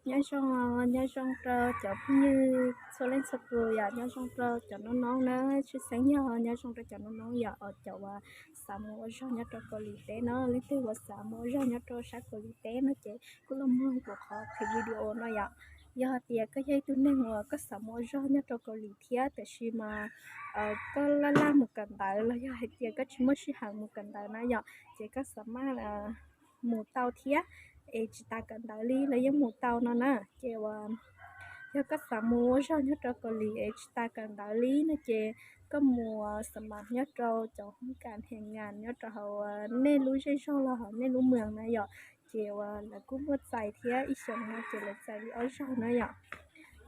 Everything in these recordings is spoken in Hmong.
Nyob zoo, nyob zoo rau cov phooj ywg txhua leej txhua tus yom, nyob zoo rau cov noob noob na, tshwj xeeb yog nyob zoo rau cov noob noob yom, cov uas xav mus ua zog nyob rau Kaus Lim teb no, leej twg uas xav mus ua zog nyob rau sab Kaus Lim teb no ces kuj los mloog kuv qhov video no yom. Yog hais tias koj yog ib tug neeg uas koj xav mus ua zog nyob rau Kaus Lim thiab tiam sis mas koj laj laj mus kawm ntawv los yog hais tias koj tsis muaj sij hawm mus kawm ntawv na yom, ces koj xa maj mus tau thiab, es tsis tas kawm ntawv li los yeej mus tau no na. Ces uas yog koj xav mus ua zog nyob rau Kaus Lim es tsis tas kawm ntawv li no ces koj mus xa maj nyob rau cov hoob kas hee ngas nyob rau hauv nej lub zej zog los hauv nej lub moos na yom. Ces uas lawv kuj muaj txais thiab, ib xyoos no ces lawv txais li ob zaug na yom.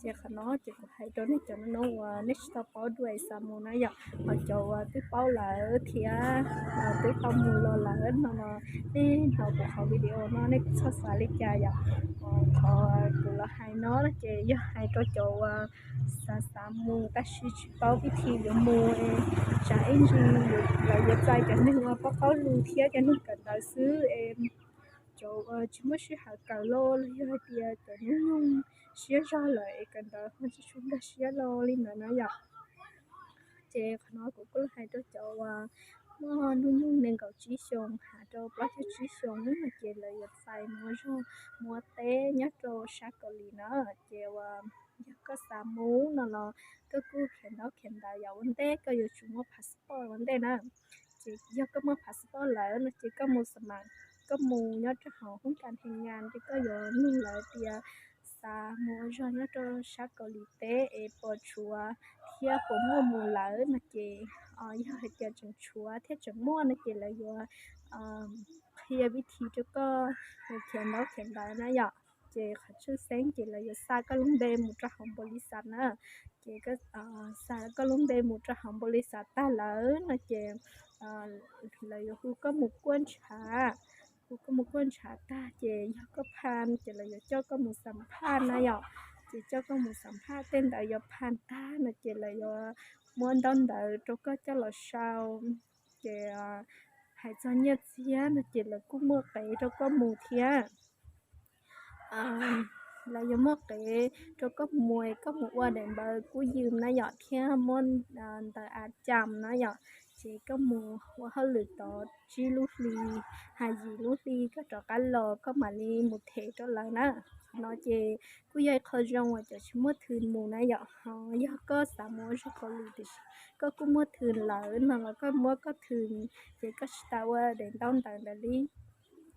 Ces qhov no ces kuv hais rau nej cov noob noob uas nej tsis tau paub dua xav mus na yom, ho cov uas twb paub lawm thiab twb tau mus los lawm no, nej hnov kuv qhov video no nej kuj txhob xav li cas yom. Qhov kuv los hais no ces yog hais rau cov uas xav xav mus tab sis tsis paub vib thi yuav mus, tsam ib ntsis lawv yuav txais cov neeg uas paub paub lus thiab cov neeg kawm ntawv xwb es cov uas tsis muaj sij hawm kawm los los yog hais tias cov hnub nyoog siab zog lawm es kawm ntawv ho tsis tshua nkag siab los li ntawd na yom. Ces qhov no kuv kuj los hais rau cov uas muaj hnub nyoog nees nkaum tsib xyoos has rau plaub caug tsib xyoos no ces lawv yuav txais mus ua zog mus ua teb nyob rau sab Kaus Lim na. Ces uas yog koj xav mus no los koj kuj khiav ntaub khiav ntawv yom, ua ntej koj yuav tsum muaj passport ua ntej na. Ces yog koj muaj passport lawm no ces koj mus xa maj, koj mus nyob rau hauv hoob kas hee ngas ces koj yuav nug lawv tias xav mus ua zog nyob rau sab Kaus Lim teb es puas tshuav thiab puas muaj mus lawm no ces yog hais tias tseem tshuav thiab tseem muaj no ces lawv yuav qhia vib thi rau koj mus khiav ntaub khiav ntawv na yom. Ces qhov tshwj xeeb ces lawv yuav xa koj lub npe mus rau hauv npaum li xav na. Ces xa koj lub npe mus rau hauv npaum li xav tag lawm no ces lawv yuav hu koj mus kuaj ntshav, hu koj mus kuaj ntshav tag ces yog koj phaj ces lawv yuav coj koj mus xam phaj na yom. Ces coj koj mus xam phaj tej ntawd yuav phaj tag no ces lawv yuav muab ntaub ntawv rau koj coj los sau. Ces hais txog nyiaj txiag no ces lawv kuj muaj qev rau koj mus thiab. Lawv yuav muaj qev rau koj mus es koj mus ua daim npaws kub ywm na yom, thiab muab ntawv av cam na yom. Ces koj mus ua hauj lwm tod tsib lub hli, hais yim lub hli koj rov qab los koj mam li mus them rau lawv na. Qhov no ces kuj yog ib qho zoo uas cov tsis muaj thw mus na yom. Ho yog koj xav mus ua zog Kaus Lim tiam sis koj kuj muaj thw lawm no los koj muab koj thw ces koj tsis tas ua daim ntaub ntawv ntawd li.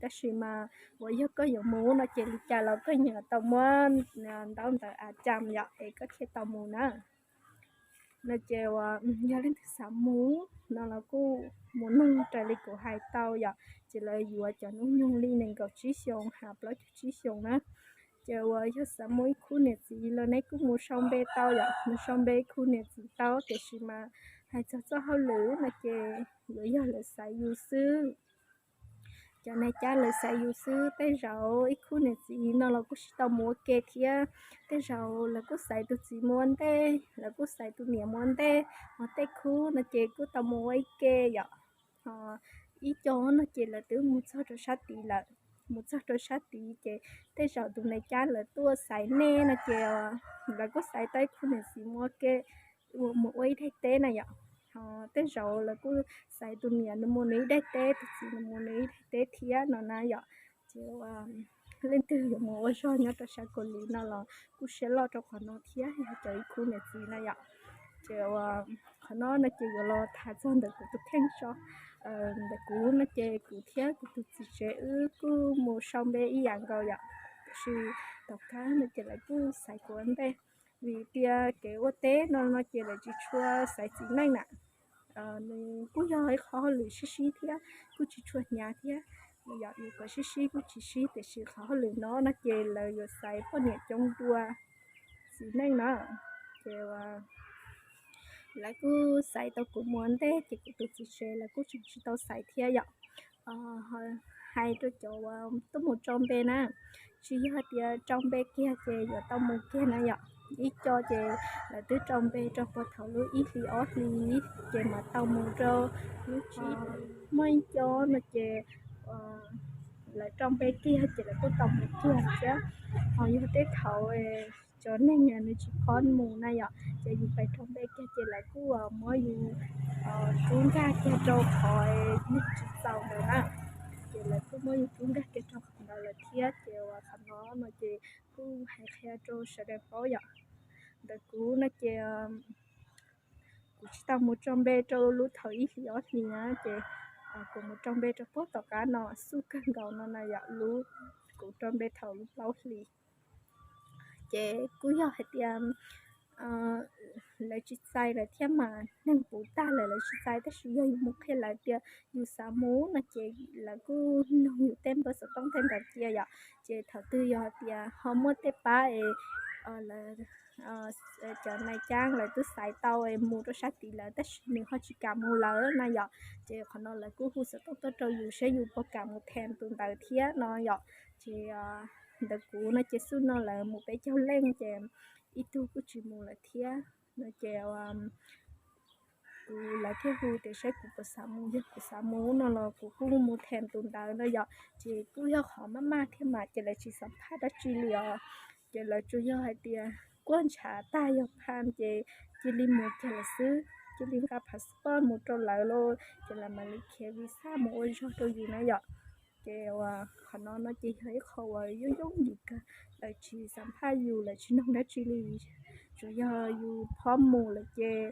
Tab sis mas uas yog koj yuav mus no ces li cas los koj yeej tau muab ntaub ntawv av cam yom es koj thiaj tau mus na. No ces uas yog leej twg xav mus no los kuj mus nug raws li kuv hais tau yom, ces lawv yuav cov hnub nyoog li nees nkaum tsib xyoos has plaub caug tsib xyoos na. Ces uas yog xav mus ib khub niam txiv los neb kuj mus sau npe tau yom, mus sau npe ib khub niam txiv tau tiam sis mas hais txog txoj hauj lwm no ces yuav yog lawv xaiv yus xwb. Cov nais cab lawv xaiv yus xwb, tej zaum ib khub niam txiv no los kuj tsis tau mus ua ke thiab. Tej zaum lawv kuj xaiv tus txiv mus ua ntej, lawv kuj xaiv tus niam mus ua ntej, ho tej khub no ces kuj tau mus ua ib ke yom. Ib co no ces lawv twb mus txog rau sab tid lawm, mus txog rau sab tid ces tej zaum tus nais cab lawv tuaj xaiv nej no ces lawv kuj xaiv tau ib khub niam txiv mus ua ke, mus ua ib daim teb na yom. Ho tej zaum lawv kuj xaiv tus niam nws mus nws ib daim teb, tus txiv nws mus nws ib daim teb thiab no na yom. Ces leej twg yuav mus ua zog nyob rau sab Kaus Lim no los kuj siab loj rau qhov no thiab, yog cov ib khub niam txiv na yom. Ces qhov no no ces yuav los tham txog ntawm kuv tus kheej tso. Ntawm kuv no ces kuv thiab kuv tus txiv tsev wb kuj mus sau npe ib yam nkaus yom, tiam sis tom qab no ces lawv kuj xaiv kuv ua ntej. Vim tias kev ua teb no no ces lawv tsis tshua xaiv txiv neej na. Nws kuj yog ib qho hauj lwm sib sib thiab, kuj tsis tshua hnyav thiab. Yog yus kom sib sib kuj tsis sib, tiam sis qhov hauj lwm no no ces lawv yuav xaiv poj niam coob dua txiv neej na. Ces lawv kuj xaiv tau kuv mus ua ntej ces kuv tus txiv tsev lawv kuj tseem tsis tau xaiv thiab yom. Hais rau cov uas tuaj mus tso npe na, tsis yog hais tias tso npe kiag ces yuav tau mus kiag na yom. Ib co ces lawv twb tso npe rau puag thaum lub ib hlis ob hlis ces mam tau mus rau lub tsib. Muaj ib co no ces lawv rau npe kiag ces lawv kuj tau mus kiag thiab. Ho yog tej thaum cov neeg nws tsis phob mus na yom, ces yus pais rau npe kiag ces lawv kuj muab yus rub nkag kiag rau qhov neeg tsis txaus ntawd na. Ces lawv kuj muab yus rub nkag kiag rau qhov ntawd lawm thiab. Ces uas qhov no no ces kuj hais qhia rau sawv daws paub yom. Ntawm kuv no ces kuv tsis tau mus rau npe rau lub thaum ib hlis ob hlis na, ces kuv mus rau npe rau puag tom qab no xub kawg nkaus no na yom, lub, kuv rau npe thaum lub plaub hlis. Ces kuj yog hais tias lawv tsis txais lawm thiab mas neeg puv tag lawm lawv tsis txais, tab sis yog yus mus qhia lawv tias yus xav mus no ces lawv kuj nug yus tej npawb xov tooj tej ntawd cia yom. Ces thaum twg yog hais tias ho muaj tej pab es cov nai cab lawv twb xaiv tau es mus rau sab tid lawm tab sis nws ho tsis kam mus lawm na yom, ces qhov no lawv kuj hu xov tooj tuaj rau yus saib yus puas kam mus them tus ntawd thiab no yom. Ces ntawm kuv no ces xub no lawv mus peb caug leej ces ib tug kuj tsis mus lawm thiab no ces kuv, lawv thiaj hu tias saib kuv puas xav mus, yog kuv xav mus no los kuv kuj mus them tus ntawd no yom. Ces kuj yog qhov maj maj thiab mas ces lawv tsis xam phaj dab tsi li os. Ces lawv tsuas yog hais tias kuaj ntshav tag yog phaj ces cia li mus kiag lawm xwb, cia li nqa passport mus rau lawv lauj, ces lawv mam li khiav visa mus ua zog rau yus na yom. Ces uas qhov no no ces yog ib qho uas yooj yooj yim kawg, lawv tsis xam phaj yus, lawv tsis noog dab tsi li, tsuas yog yus phob mus lawm ces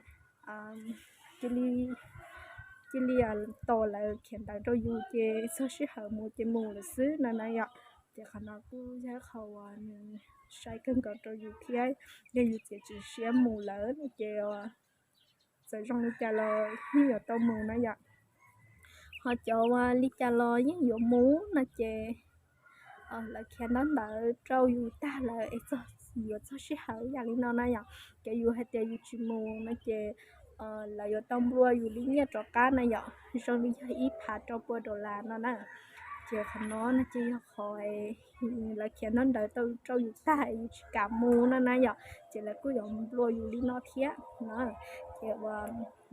cia li cia li tos lawv khiav ntawv rau yus ces txog sij hawm mus ces mus lawm xwb no na yom. Ces qhov no kuj yog ib qho uas nws sai kawg nkaus rau yus thiab, yog yus txiav txim siab mus lawm no ces txawm zoo li cas los yeej yuav tau mus na yom. Ho cov uas li cas los yeej yuav mus no ces lawv khiav ntaub ntawv rau yus tag lawm es yuav txog sij hawm yam li no na yom, ces yus hais tias yus tsis mus no ces lawv yuav tau nplua yus li nyiaj rov qab na yom, zoo li yog ib phav rau pua dollar no na. Ces qhov no no ces yog qhov lawv khiav ntaub ntawv rau yus tag yus tsis kam mus no na yom, ces lawv kuj yuav nplua yus li no thiab no. Ces uas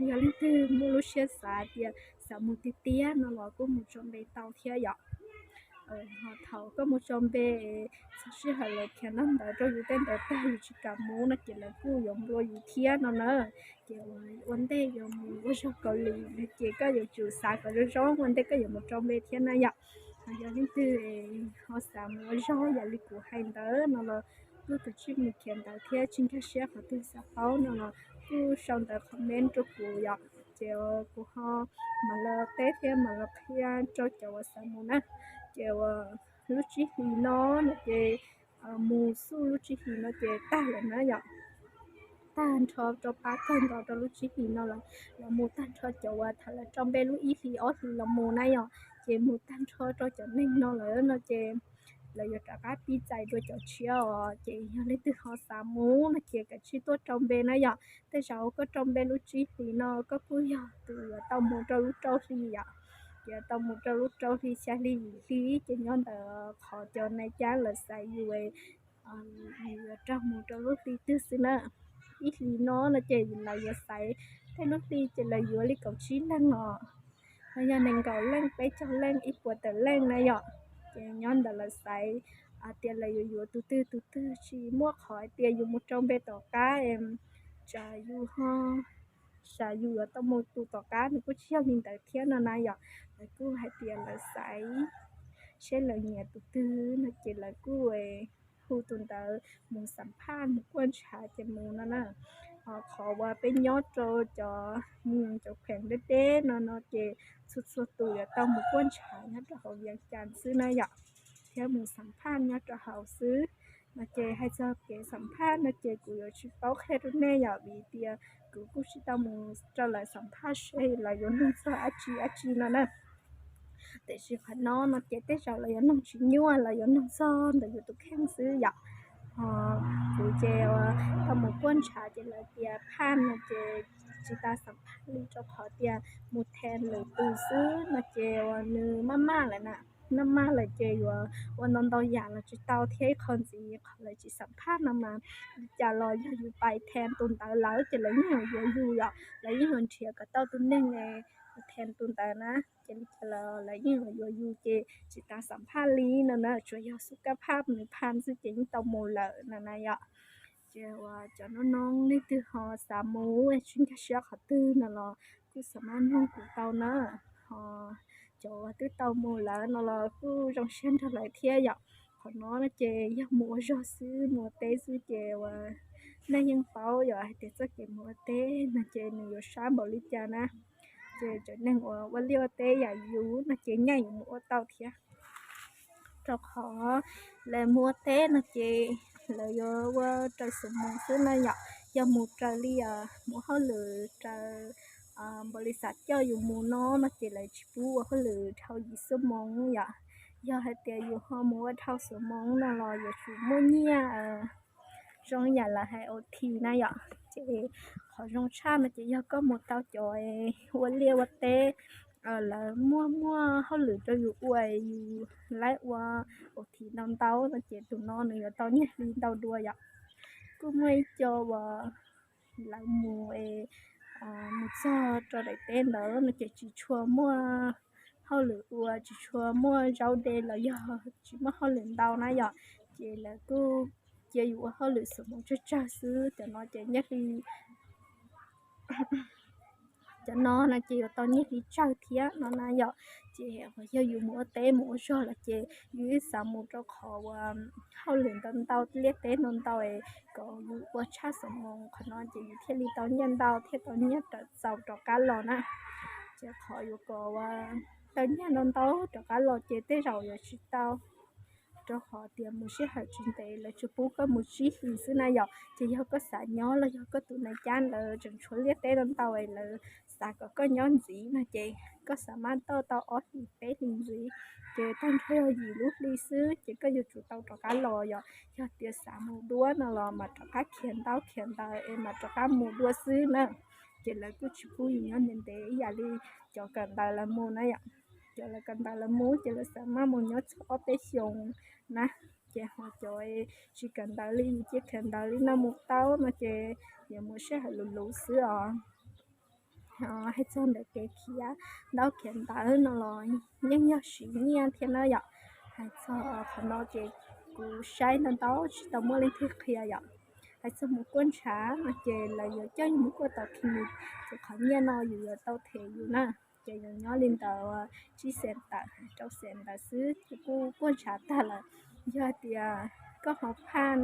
yog leej twg muaj lub siab xav tias xav mus tiag tiag no los kuj mus tso npe tau thiab yom. Ho thaum koj mus tso npe, txog sij hawm lawv khiav ntaub ntawv rau yus tej ntawd tag yus tsis kam mus no ces lawv kuj yuav nplua yus thiab no na. Ces ua ntej yuav mus ua zog Kaus Lim no ces koj yuav tsum xav kom zoo zoo ua ntej koj yuav mus tso npe thiab na yom. Yog leej twg ho xav mus ua zog yam li kuv hais ntawd no los kuj kav tsij mus khiav ntawv thiab tsis nkag siab qhov twg xav paub no los kuj sau ntawv comment rau kuv yom, ces kuv ho mam los teb thiab mam los qhia rau cov uas xav mus na. Ces uas lub tsib hlis no no ces mus xub lub tsib hlis no ces tag lawm na yom. Tag nrho rau pab kawg nkaus rau lub tsib hlis no los, los mus tag nrho cov uas thaum lawv tso npe lub ib hlis ob hlis los mus na yom, ces mus tag nrho rau cov neeg no lawm no ces lawv yuav rov qab pib txais dua cov tshiab os. Ces yog leej twg ho xav mus no ces kav tsij tuaj rau npe na yom. Tej zaum koj rau npe lub tsib hlis no koj kuj yog tus yuav tau mus rau lub rau hli yom. Yuav tau mus rau lub rau hli xya hli yim hli ces nyob ntawm qhov cov nais cab lawv xaiv yus, yus yuav raug mus rau lub hli twg xwb na. Ib hlis no no ces lawv yuav xaiv tej lub hli ces lawv yuav li kaum tsib leej os, los yog nees nkaum leej, peb caug leej, ib puas tawm leej na yom. Ces nyob ntawm lawv xaiv hais tias lawv yuav yuav tus twg tus twg, tsis muaj qhov hais tias yus mus rau npe tom qab tsam yus ho, tsam yus yuav tau mus tus tom qab nws kuj tsis yog li ntawd thiab no na yom. Lawv kuj hais tias lawv xaiv seb lawv nyiam tus twg no ces lawv kuj hu tus ntawd mus xam phaj mus kuaj ntshav ces mus no na. Ho qhov uas peb nyob rau cov, cov kheem deb deb no no ces txhua txhua tus yuav tau mus kuaj ntshav nyob rau hauv Vias Cas xwb na yom, thiab mus xam phaj nyob rau hauv xwb. No ces hais txog kev xam phaj no ces kuv yuav tsis paub qhia rau nej yom, vim tias kuv kuj tsis tau mus rau lawv xam phaj seb lawv yuav nug txog dab tsi dab tsi no na. Tiam sis qhov no no ces tej zaum lawv yuav nug tsis nyuaj, lawv yuav nug txog ntawm yus tus kheej xwb yom. Ho kuv ces tau mus kuaj ntshav ces lawv tias phaj no ces tsis tas xam phaj li rau qhov tias mus them lwm tus xwb no ces uas nws maj maj lawm na, maj maj lawm ces yuav ua ntau ntau yam los tsis tau thiab. Ib qho ntxiv qhov lawv tsis xam phaj no mas li cas los yog yus pais them tus ntawd lawm ces lawv yeej yuav yuav yus yom, lawv yeej yuav nrhiav kom tau tus neeg them tus ntawd na, ces li cas los lawv yeej yuav yus ces tsis tas xam phaj li no na, tsuas yog xub kab phaj nws phaj xwb ces yeej tau mus lawm no na yom. Ces uas cov noob noob leej twg ho xav mus tsis nkag siab qhov twg no los kuj xam maj nug kuv tau na, ho cov uas twb tau mus lawm no los kuj zoo siab nrog lawv thiab yom. Qhov no no ces yog mus ua zog xwb, mus ua teb xwb ces uas nej yeej paub yom hais tias txoj kev mus ua teb no ces nws yuav sab npaum li cas na. Ces cov neeg uas ua liaj ua teb yam yus no ces yeej yuav mus ua tau thiab. Rau qhov lawv mus ua teb no ces lawv yuav ua raws xov moos xwb na yom. Yog mus raws li mus hauj lwm raws npaum li xav coj yus mus no no ces lawv tsis pub ua hauj lwm dhau yim xuab moos yom. Yog hais tias yus ho mus ua dhau xuab moos no los yuav tsum muaj nyiaj zoo yam lawv hais O T na yom. Ces qhov zoo tshaj no ces yog koj mus tau cov ua liaj ua teb lawv muaj muaj hauj lwm rau yus ua, yus laib ua O T ntau ntau no ces tus no nws yuav tau nyiaj hli ntau dua yom. Kuj muaj ib co uas lawv mus es mus txog rau daim teb ntawd no ces tsis tshua muaj hauj lwm ua, tsis tshua muaj zaub de los yog tsis muaj hauj lwm ntau na yom. Ces lawv kuj cia yus ua hauj lwm xuab moos tsawg tsawg xwb, cov no ces nyiaj hli cov no no ces yuav tau nyiaj hli tsawg thiab no na yom. Ces yog yus mus ua teb mus ua zog lawm ces yus ib xav mus rau qhov uas hauj lwm ntau ntau, liaj teb ntau ntau es kom yus ua tshaj xuab moos, qhov no ces yus thiaj li tau nyiaj ntau, thiaj tau nyiaj tawm txaus rov qab los na. Ces qhov yuav kom uas tau nyiaj ntau ntau rov qab los ces tej zaum yuav tsis tau, rau qhov tias mus sij hawm tsis ntev, lawv tsuas pub koj mus tsib hlis xwb na yom. Ces yog koj xav nyob los yog koj tus nais cab ntawd tseem tshuav liaj teb ntau ntau es lawv xav kom koj nyob ntxiv no ces koj xam maj toj tau ob hlis peb hlis ntxiv, ces tag nrho yog yim lub hli xwb ces koj yuav tsum tau rov qab los yom. Yog tias xav mus dua no los mas rov qab khiav ntaub khiav ntawv es mas rov qab mus dua xwb na. Ces lawv kuj tsis pub yus nyob ntev ntev ib yam li cov kawm ntawv lawv mus na yom. Cov lawv kawm ntawv lawv mus ces lawv xam maj mus nyob txog ob peb xyoos na. Ces ho cov tsis kawm ntawv li yus cia khiav ntawv li no mus tau no ces yuav mus sij hawm luv luv xwb os. Hais txog ntawm kev khiav ntaub khiav ntawv no los yeej yog siv nyiaj thiab na yom. Hais txog qhov no ces kuv saib ntau ntau tsis tau muaj leej twg qhia yom. Hais txog mus kuaj ntshav no ces lawv yuav coj yus mus kuaj tau khi, ces qhov nyiaj no yus yuav tau them yus na. Ces yus nyob li ntawd tsib xees tawm rau xees ntawd xwb ces kuj kuaj ntshav tag lawm. Yog hais tias koj ho phaj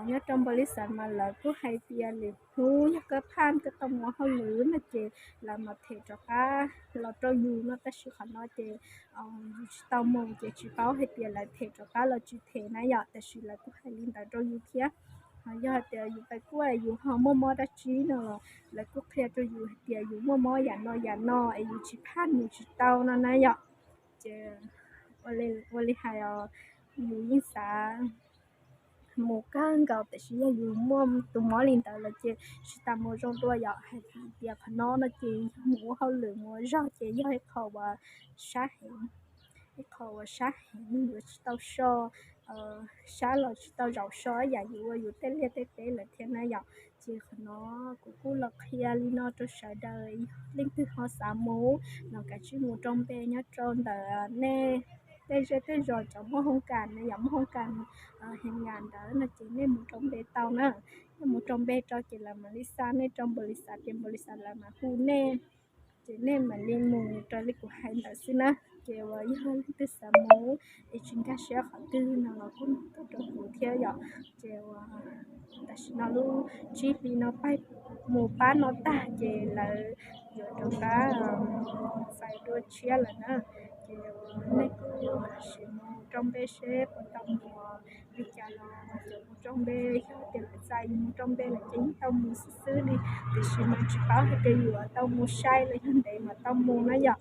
nyob rau npaum li xav mas lawv kuj hais tias lwm hnub yog koj phaj koj tau mus hauj lwm no ces lawv mam them rov qab los rau yus no, tab sis qhov no ces yus tsis tau mus ces tsis paub hais tias lawv them rov qab los tsis them na yom. Tab sis lawv kuj hais li ntawd rau yus thiab. Ho yog hais tias yus pais kuaj yus ho muaj mob dab tsi no los lawv kuj qhia rau yus hais tias yus muaj mob yam no yam no es yus tsis phaj mus tsis tau no na yom. Ces ua li hais os, yus yeej xav mus kawg nkaus tab sis yog yus muaj tus mob li ntawd lawm ces tsis tas mus zoo dua yom. Hais tias qhov no no ces yog mus ua hauj lwm mus ua zog ces yog ib qho uas sab heev, ib qho uas sab heev, yuav tsis tau so, sab los tsis tau zaum so ib yam yus ua yus tej liaj tej teb lawm thiab na yom. Ces qhov no kuv kuj los qhia li no rau sawv daws, leej twg ho xav mus los kav tsij mus rau npe nyob rau ntawm nej tej zej tej zos cov muaj hoo kas na yom, muaj hoo kas heev yam ntawd no ces nej mus rau npe tau na. Nej mus rau npe rau ces lawv mam li xa nej rau npaum li xav ces npaum li xav lawv mam hu nej, ces nej mam li mus raws li kuv hais ntawd xwb na. Ces uas yog leej twg xav mus es tsis nkag siab qhov twg no los kuj tuaj rau kuv thiab yom. Ces uas tam sim no lub tsib hli no pab mus pab no tag ces lawv yuav rov qab txais dua tshiab lawm na. Ces nej kuj sim mus rau npe seb puas tau mus li cas los cov mus rau npe, yog tias lawv txais yus mus rau npe lawm ces yeej tau mus xwb xwb li. Tiam sis mas tsis paub hais tias yuav tau mus sai los yog ntev mas tau mus na yom.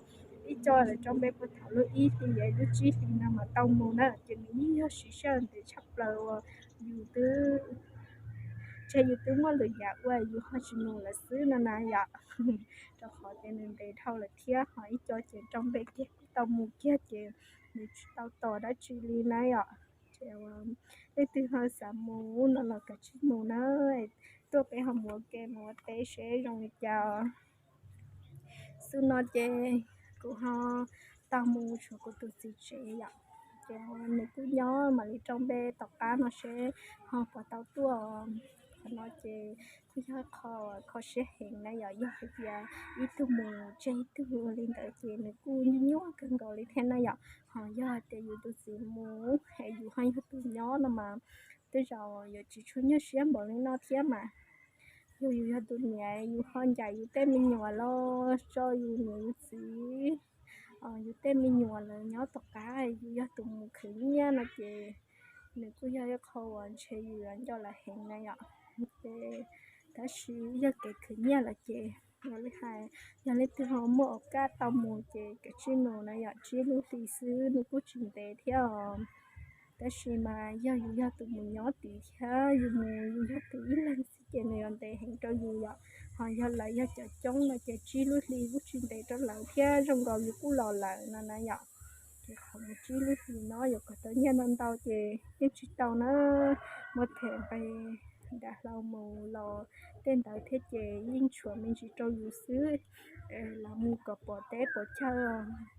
Ib co lawv rau npe puag thaum lub ib hlis es lub tsib hlis no mas tau mus na, ces nws yeej yog siv sij hawm ntev tshaj plaws uas yus twb, ntshe yus twb muaj lwm yam ua yus ho tsis mus lawm xwb no na yom. Rau qhov tias nws ntev dhau lawm thiab ho ib co ces rau npe kiag kuj tau mus kiag ces nws tsis tau tos dab tsi li na yom. Ces leej twg ho xav mus no los kav tsij mus na, tuaj peb ho mus ua ke mus ua teb seb zoo li cas. Xub no ces kuv ho tau mus tshuav kuv tus txiv tsev yom, ces nws kuj nyob mam li rau npe tom qab no seb ho puas tau tuaj. Qhov no ces kuj yog qho kho siab heev na yom, yog hais tias ib tug mus tseg ib tug li ntawd ces nws kuj nyuaj nyuaj kawg nkaus li thiab na yom. Ho yog hais tias yus tus txiv mus es yus ho yog tus nyob no mas tej zaum yuav tsis tshua nyuaj siab npaum li no thiab mas. Yog yus yog tus niam, yus ho ncaim yus tej me nyuam los tso yus niam yus txiv, yus tej me nyuam lawv nyob tom qab, yus yog tus mus khwv nyiaj no ces nws kuj yog ib qho uas ntshe yus yuav nco lawv heev na yom. Ces tab sis yog kev khwv nyiaj lawm ces ua li hais, yog leej twg ho muaj ua kaj tau mus ces kav tsij mus na yom, tsib lub hli xwb nws kuj tsis ntev thiab os. Tab sis mas yog yus yog tus mus nyob tid thiab yus mus yus yog tus ib leeg xwb ces nws yuav ntev heev rau yus yom. Ho yog lawv yog cov coob no ces tsib lub hli kuj tsis ntev rau lawv thiab, zoo nkaus yus kuj los lawm no na yom. Ces qhov mus tsib lub hlis no yuav kom tau nyiaj ntau ntau ces yeej tsis tau na. Muab them nqe dav hlau mus los tej ntawd thiab ces yeej tshuav me ntsis rau yus xwb. Los mus kom pom teb pom chaw,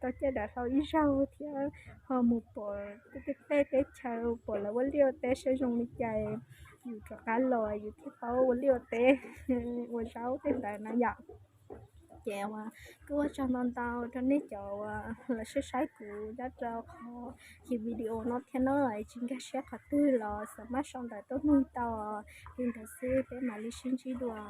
tau caij dav hlau ib zaug thiab ho mus pom tej teb chaw, pom lawv ua liaj ua teb saib zoo li cas, yus rov qab los yus thiaj paub ua liaj ua teb, ua zaub tej ntawd na yom. Ces uas kuj ua tsaug ntau ntau rau nej cov uas los saib saib kuv nyob rau qhov video no thiab na, tsis nkag siab qhov twg los xav maj sau ntawv tuaj nug tau li ntawd xwb, peb mam li sib ntsib dua.